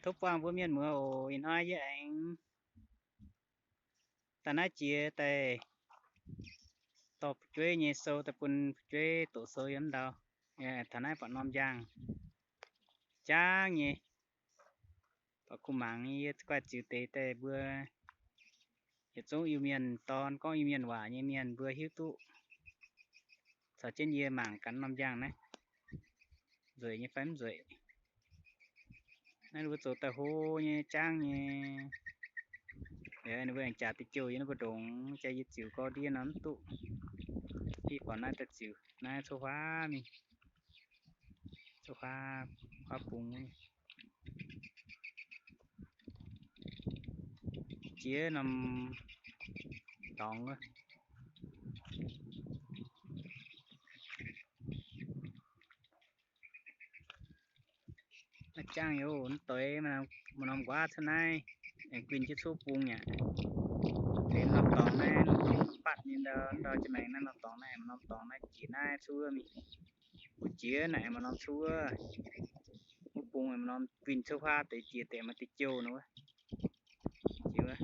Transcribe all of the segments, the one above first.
Tov buangh mbuo mienh muoz oc. Ih hnoi yie aengx daaih naaiv jiex daaih dorh fu'jueiv nyei sou daaih bun fu'jueiv doqc sou yiem ndau. Taux naaiv buatc norm njang jangv nyei, buatc kuh mangc nyei. Yie guaih ziux deix daaih mbuo yietc zungv Iu-Mienh dorn, gorngv Iu-Mienh waac nyei mienh mbuo hiuv duqv caux jienv yie mangc gaax norm njang naaiv nzueic nyei fai mv nzueic. Naaiv ninh mbuo zoux daaih hlo nyei, jangv nyei. Ninh mbuo aengx jaax deix jouh yiem naaiv mbu'ndongx, jaa yie ziux gorx ndiev nor mv duqv. Hiv faaux naaiv daaih ziux naaiv coqv huaav mingh, coqv huaav, huaav bung. Jiex norm dorngx wuov. Naaiv jangv youz, mv doix, maaih norm nquav cuotv naaiv, aengx guinh jienv cuotv bung aqv. Liuz norm dorngx naaiv, norm dorngx batv nyei ndau, ndau jienv maengx naaiv norm dorngx naaiv, maaih norm dorngx naaiv jiex naaiv cuotv mingh. Wuov jiex naaic maaih norm cuotv, wuov bung maaih norm guinh cuotv huaav deix jiex deix maaih deix jouh nor wuov. Jiex wuov,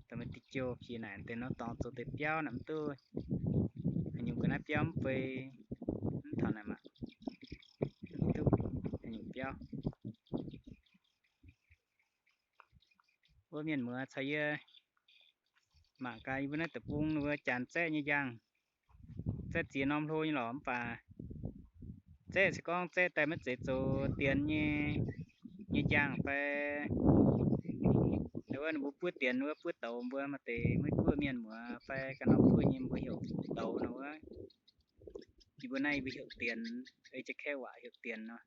deix maaih deix jouh jiex naaic deix norm dorngx zoux deix biauv naaic mv duqv haaix nyungc, ga'naaiv biauv mv fei, mv taux naaic maah, mv duqv haaix nyungc biauv. Wuov mienh muoz caux yie mangc gaax yie mbuo naaiv deic-bung ninh mbuo janx zaeqv nyei njang. Zaeqv ziex norm hlo nyei lorqc, mv baac zaeqv se gorngv zaeqv daaih maiv zeiz zoux dienx nyei, nyei njang fai, wuov ninh mbuo buov dienx wuov buov douz mbuo maaih deix Meiv Guoqv mienh muoz fai ganh norm buov nyei mbuo heuc douz nor wuov. Yie mbuo naaiv yie mbuo heuc dienx, ei jienv kaeqv waac heuc dienx nor.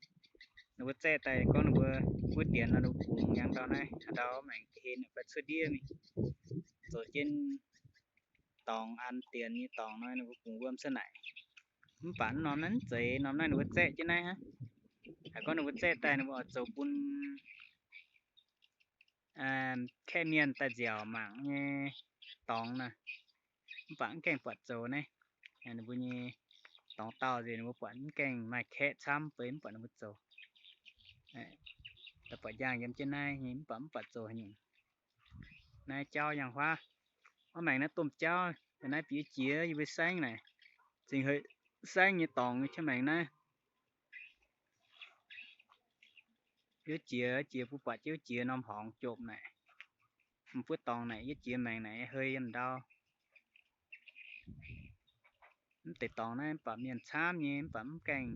Ninh mbuo zaeqv daaih gorngv ninh mbuo buov dienx nor, ninh mbuo bungx yangh ndau naaiv, ndau maengx ga'hlen fai cuotv ndiev mingh, zoux jienv dorngx an dienx nyei dorngx nor, ninh mbuo bungx wuom cuotv naaic. Mv baac norm naaiv mv zeiz, norm naaiv ninh mbuo zaeqv jienv naaiv hnangv. Haiz gorngv ninh mbuo zaeqv daaih ninh mbuo oix zoux bun kaeqv mienh daaih nziaauc mangc nyei dorngx naaic. Mv baac mv gaengh buatc zoux naaiv. Ninh mbuo nyei dorngx daauh nzengc ninh mbuo buatc mv gaengh maaih kaeqv camv, beiv mv buatc ninh mbuo zoux. Daaih buatc njang yiem jienv naaiv nyei mv baac mv buatc zoux haaix nyungc. Naaiv jauv yangh huaav. Mv maengx naaiv domh jauv, naaiv bieqc jiex yie mbuo saengv naaic. Zingh haic saengv nyei dorngx nyei jienv maengx naaiv. Yietv jiex, jiex bun buatc jienv jiex norm horngz jopv naaic. Mv buov dorngx naaic yietv jiex maengx naaic hei yiem ndau. Mv deix dorngx naaiv mv baac mienh camv nyei, mv baac mv gaengh,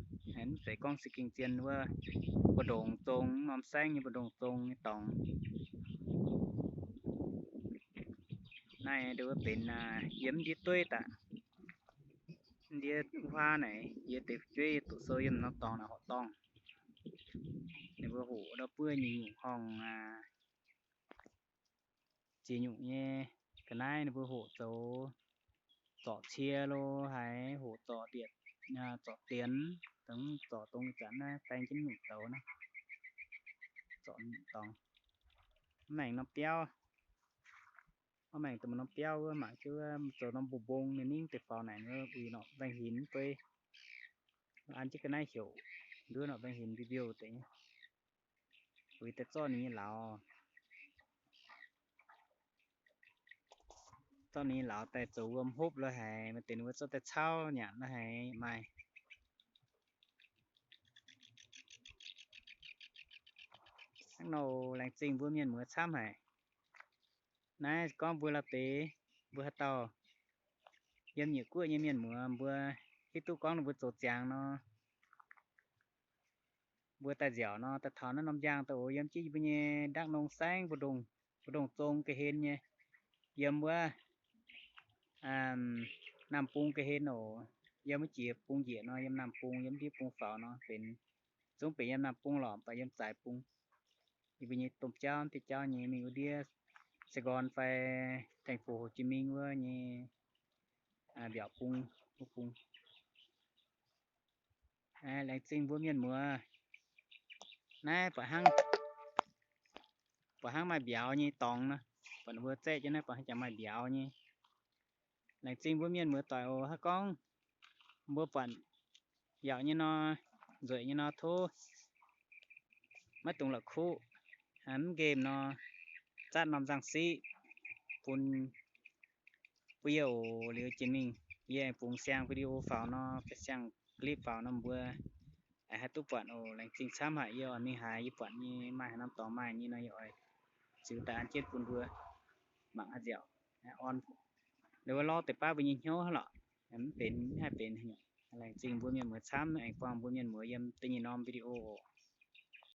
mv zeiz gorngv se gengh zien wuov, mbu'ndongx zong, norm saengv nyei mbu'ndongx zong nyei dorngx. Naaiv nduov benx yiem ndiev dueiv daaih, ndiev huaav naaic, yie deix fu'jueiv yie doqc sou yiem norm dorngx naaic horqc dorngh. Ninh mbuo hoqc ndau buov nyei nyungc horngh ziex nyungc nyei ga'naaiv ninh mbuo hoqc zoux zorc cie lo haaix, hoqc zorc dietc, zorc dienx, dongh zorc dongh zanc naaiv baeng jienv nyungc douz naaiv, zorc nyungc dorngx. Mv maengc norm biauv, mv maengc dongh norm biauv wuov mangc jienv wuov zoux norm mbong-mbong ninh ningv deix faaux naaic uix norqc mbaengx-hinx beiv. An jienv ga'naaiv heuc nduov norqc mbaengx-hinx mbiouh mbiouh deix nyei. Uix daaih zorqv ninh nyei lauz, zorqv ninh nyei lauz daaih zoux wuom hopv lo haic, maaih deix ninh mbuo zorqv daaih cauv nyanc lo haic maaih. Hnangv nor laengz zingh mbuo mienh muoz camv haic. Naaiv gorngv mbuo la'deix, mbuo haaix dauh yiem Nyiec Guoqv nyei mienh muoz mbuo hiuv duqv gorngv ninh mbuo zoux ziangx nor, mbuo daaih nziaauc nor, daaih taux naaiv norm njang daaih oc, yiem jienv yie mbuo nyei Đắk Nông saengv, mbu'ndongx zong ga'hlen nyei, yiem wuov Naamh Bung ga'hlen oc. Yiem wuov jiex bung njiec nor, yiem Naamh Bung, yiem ndiev bung faaux nor, benx zungv benx yiem Naamh Bung lorqc, mv baac yiem zaaix bung. Yie mbuo nyei domh jauv, deix jauv nyei mingh wuov ndiev Sài Gòn fai thành phố Hồ Chí Minh wuov nyei mbiaauc bung, wuov bung. Laengz zingh mbuo mienh muoz. Naaiv buatc hnangv, buatc hnangv maaih mbiauz nyei dorngx nor, buatc ninh mbuo zaeqv jienv naaiv buatc hnangv jangx maaih mbiauz nyei. Laengz zingh mbuo mienh muoz doic oc. Hnangv gorngv mbuo buatc yaac nyei nor, nzueic nyei nor tov maiv dungx la'kuqv, mv nqemh nor, zatv norm nzangc siqv bun, bun yie oc. Liuz jiex mingh yie aengx bungx siang video faaux nor, siang clip faaux nor mbuo aengx haih duqv buatc oc. Laengz zingh camv haic, yie oix mingh haaix, yie buatc nyei maaih haaix norm dorngx maaih nyei nor yie oix ziux daaih an jienv bun mbuo mangc haaix nziaauc. Liuz wuov lorz deix baav mbuo nyei hnyouv hnangv lorqc, mv benx mv haih benx. Laengz zingh mbuo mienh muoz camv, aengx buangh mbuo mienh muoz yiem da'nyeic norm video oc.